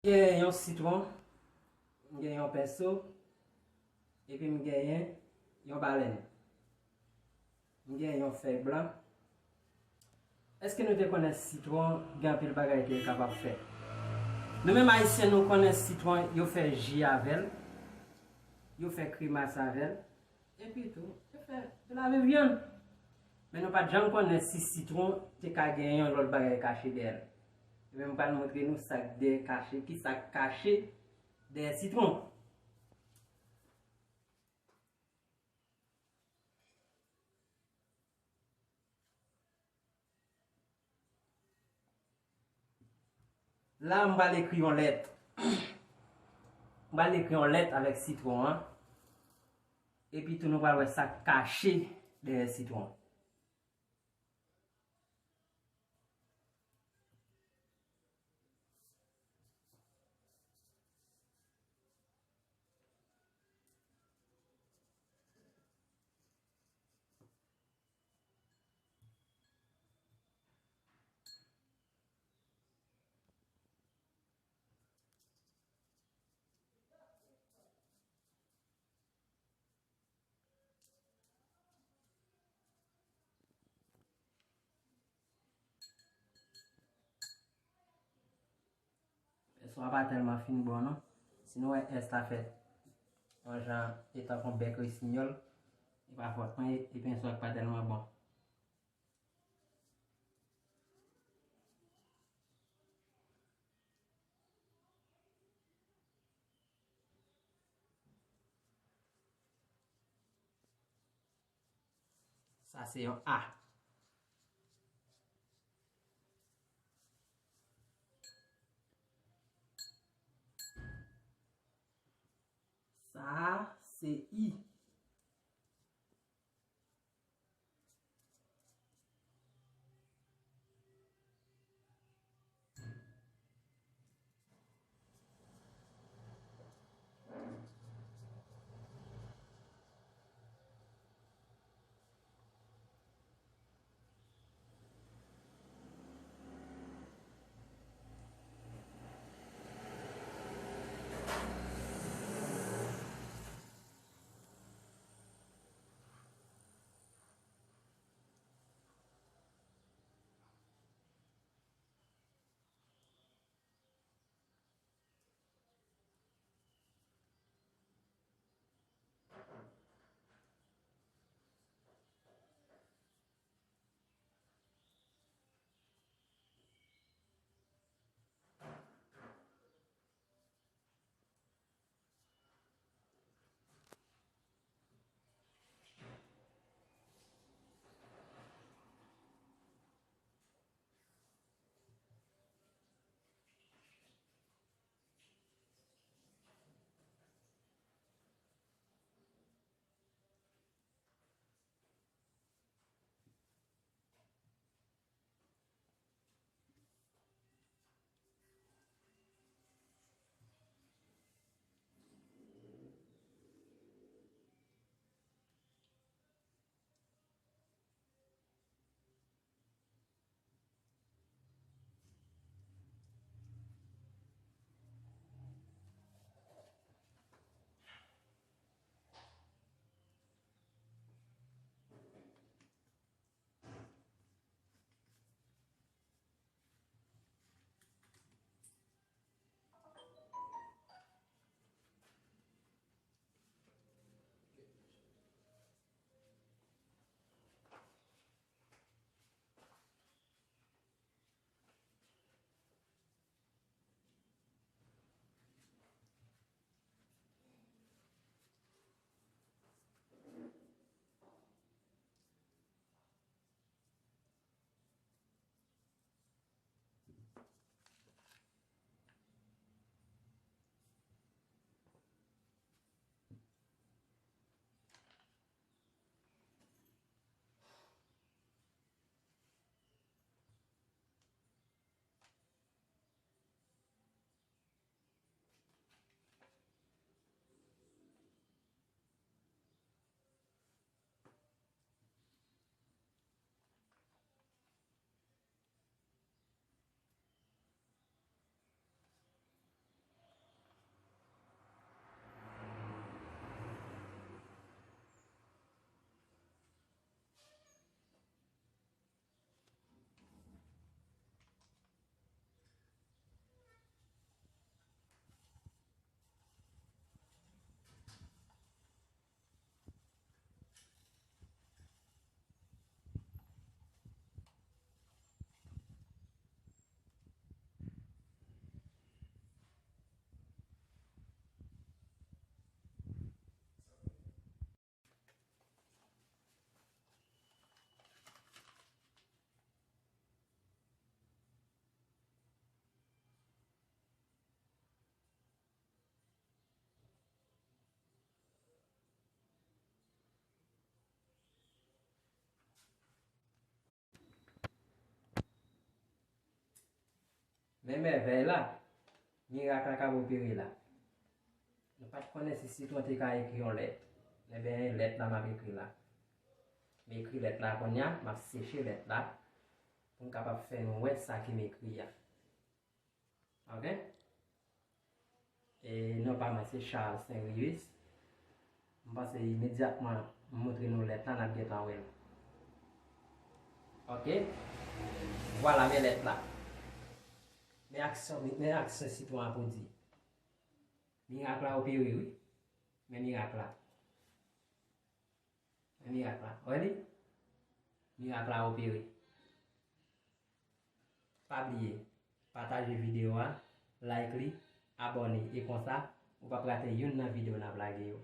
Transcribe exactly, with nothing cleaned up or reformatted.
Gen yon sitwon, m gen yon pèso, epi m genyen yon balèn. M gen yon fèy blan. Èske nou te konnen sitwon gen anpil bagay ke l kapab fè? Nou menm Ayisyen, nou konnen sitwon, yo fè ji avè l, yo fè kremas avè l, epi tou, yo fè, yo lave vyann. Men nou pa t janm konnen si sitwon te ka gen yon lòt bagay kache dèyè l. Ebyen, m pral montre nou sa k dèyè kache, ki sa k kache dèyè sitwon. La, m pral ekri yon lèt. M pral ekri yon lèt avèk sitwon an. Epi tou, nou pral wè sa k kache dèyè sitwon. Pèso a pa tèlman fin bon non. Si nou wè S la fèt yon jan e tankou bèk resinyòl, e pa fòt non, e, e pèso a pa tèlman bon. Sa se yon A. Sa se I. Men mèvèy la, mirak la k ap opere la. Nou pa t konnen si sitwon te ka ekri yon lèt. Enben, lèt la m ap ekri la. M ekri lèt la kounye a, m ap seche lèt la pou m kapab fè nou wè sa ke m ekri a. Ok? E non pa mwen se Charles Saint Rius. M panse imedyatman m montre nou lèt la, n ap gentan wè l. Ok? Vwala, men lèt la. Men aksyon, men aksyon sitwon an pwodui. Mirak la opere, wi. Men mirak la. Men mirak la. Wè li? Mirak la opere. Pa bliye, pataje videyo a, like li, abòne, e konsa, ou p ap rate youn nan videyo n ap lage yo.